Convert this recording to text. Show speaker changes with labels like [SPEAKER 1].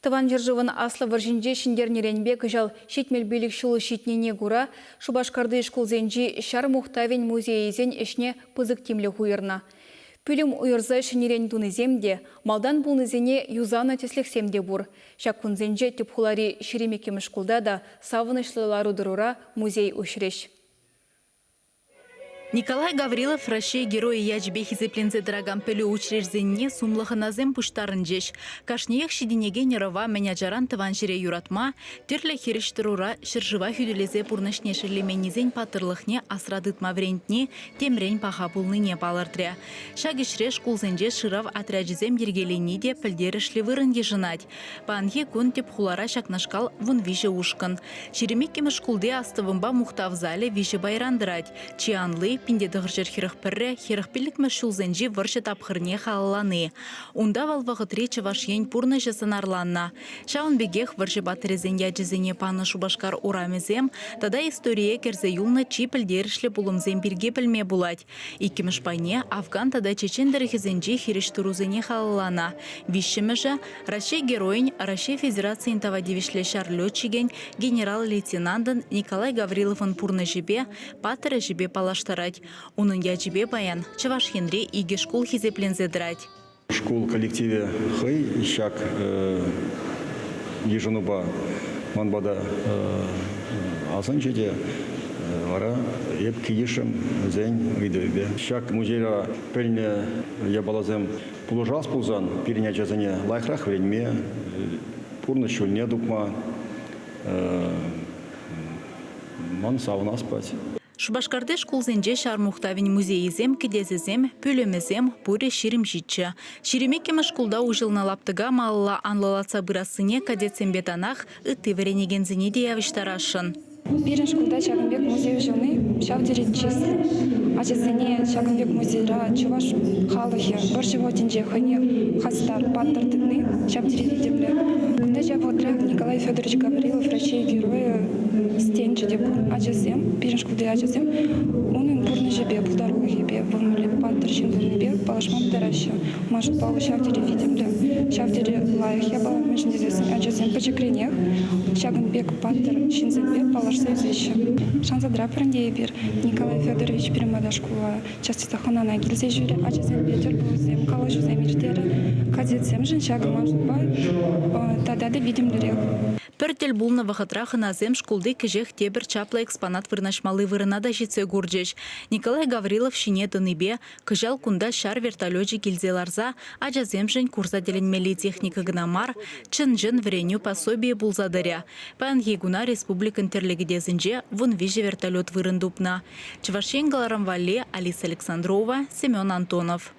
[SPEAKER 1] Тӑван ҫӗршывӑн Аслӑ вӑрҫинче ҫӗнтернӗренпе кӑҫал 75 ҫул ҫитнине кура Шупашкарти шкулсенчи ҫар мухтавӗн музейӗсен ӗҫне пысӑк тимлӗх уйӑрнӑ. Пӳлӗм уйӑрса ҫӗнӗрен тунисем те, малтан пулнисене юсанӑ тӗслӗхсем те пур. Ҫак кунсенче тӗп хулари 22-мӗш шкулта та савӑнӑҫлӑ лару-тӑрура музей уҫрӗҫ.
[SPEAKER 2] Николай Гаврилов Раҫҫей Геройӗ ячӗпе хисепленсе тӑракан пӗлӳ учрежденине сумлӑ хӑнасем пуҫтарӑнчӗҫ. Кашниех ҫитӗнекен ӑрӑва мӗн ачаран тӑван ҫӗре юратма, тӗрлӗ хирӗҫтӑрура ҫӗршыва хӳтӗлесе пурнӑҫне шеллеменнисен паттӑрлӑхне асра тытма вӗрентни темрен паха пулнине палӑртрӗ. Ҫак ӗҫре шкулсенче шырав отрячӗсем йӗркелени те пӗлтерӗшлӗ вырӑн йышӑнать. Паянхи кун тӗп хулара ҫакнашкал 13 ушкӑн. 22-мӗш шкулти астӑвӑмпа мухтав залӗ виҫӗ пайран тӑрать. Чи анли, 1941 45-мӗш ҫулсенчи вӑрҫӑ тапхӑрне халаллани. Унта вӑл вӑхӑтри Чӑваш Ен пурнӑҫӗ сӑнарланнӑ. Ҫавӑн пекех вӑрҫӑ паттӑрӗсен ячӗсене панӑ Шупашкар урамӗсем тата историе кӗрсе юлнӑ чи пӗлтерӗшлӗ пулӑмсем пирки пӗлме пулать. Иккӗмӗш пайне Афган тата Чечен тӑрӑхӗсенчи хирӗҫтӑрусене халалланӑ. Виҫҫӗмӗшӗ Раҫҫей Геройӗн, Раҫҫей Федерацийӗн тава тивӗҫлӗ ҫар летчикӗн, генерал-лейтенантӑн Николай Гавриловӑн пурнӑҫӗпе, паттӑр ӗҫӗпе паллаштарать. Унӑн ячӗпе паян Чӑваш Енре икӗ шкул хисепленсе тӑрать.
[SPEAKER 3] Шкул коллективӗ хӑй ҫак йышӑнупа ман пата асӑнчӗ те вара эп килӗшрӗм вӗсен ыйтӑвӗпе. Ҫак музейра пӗлнӗ япаласем пулӑшас пулсан пирӗн ачасене лайӑхрах вӗренме, пурнӑҫ ҫулне тупма ман савӑнас пулать.
[SPEAKER 2] Шупашкарти шкулсенче ҫар мухтавӗн музейӗсем, кӗтесӗсем, пӳлӗмӗсем пурӗ 27. 22-мӗш шкулта уҫӑлнӑ лаптӑка малалла анлӑлатса пырассине кадетсемпе танах ытти вӗренекенсене те явӑҫтарасшӑн.
[SPEAKER 4] Пирӗн шкулта ҫакӑн пек музей уҫӑлни ҫав тери чыслӑ. Ачасене ҫакӑн пек музейра чӑваш халӑхӗ вӑрҫӑ вӑхӑтӗнче хӑйне хастар, паттӑр тытни ҫав тери витӗмлӗ. Кунта ҫав вӑхӑтрах Николай Федорович Гаврилов Раҫҫей Геройӗ стенчӗ те пур. Ачасем, пирӗн шкулти ачасем унӑн пурнӑҫӗпе, пултарулӑхӗпе, вӑл мӗнле паттӑр ҫын пулнипе паллашма пултараҫҫӗ. Ман шутпа, вӑл ҫав тери витӗмлӗ, ҫав тери лайӑх япала, мӗншӗн тесессӗн ачасем пӗчӗкренех ҫакӑн пек паттӑр ҫынсемпе паллашса ӳсеҫҫӗ. Шанса тӑратпӑр ӗнтӗ эпир Николай Федорович пирӗн пата шкула час-часах хӑнана килсе ҫӳрӗ, ачасемпе тӗлпулусем, калаҫусем ирттерӗ. Кадетсемшӗн ҫакӑ ман шутпа тата та витӗмлӗрех.
[SPEAKER 2] Пӗр тӗл пулнӑ вӑхӑтра хӑнасем шкулти кӗҫех тепӗр чаплӑ экспонат вырнаҫмалли вырӑна та ҫитсе курчӗҫ. Николай Гаврилов ҫине тӑнипе кӑҫал кунта ҫар вертолечӗ килсе ларса ачасемшӗн курса тӗлӗнмелли техника кӑна мар, чӑн-чӑн вӗренӳ пособийӗ пулса тӑрӗ. Паянхи куна республикӑн тӗрлӗ кӗтесӗнче 13 вертолет вырӑн тупнӑ. Чӑваш Ен кӑларӑм валли Алиса Александрова, Семен Антонов.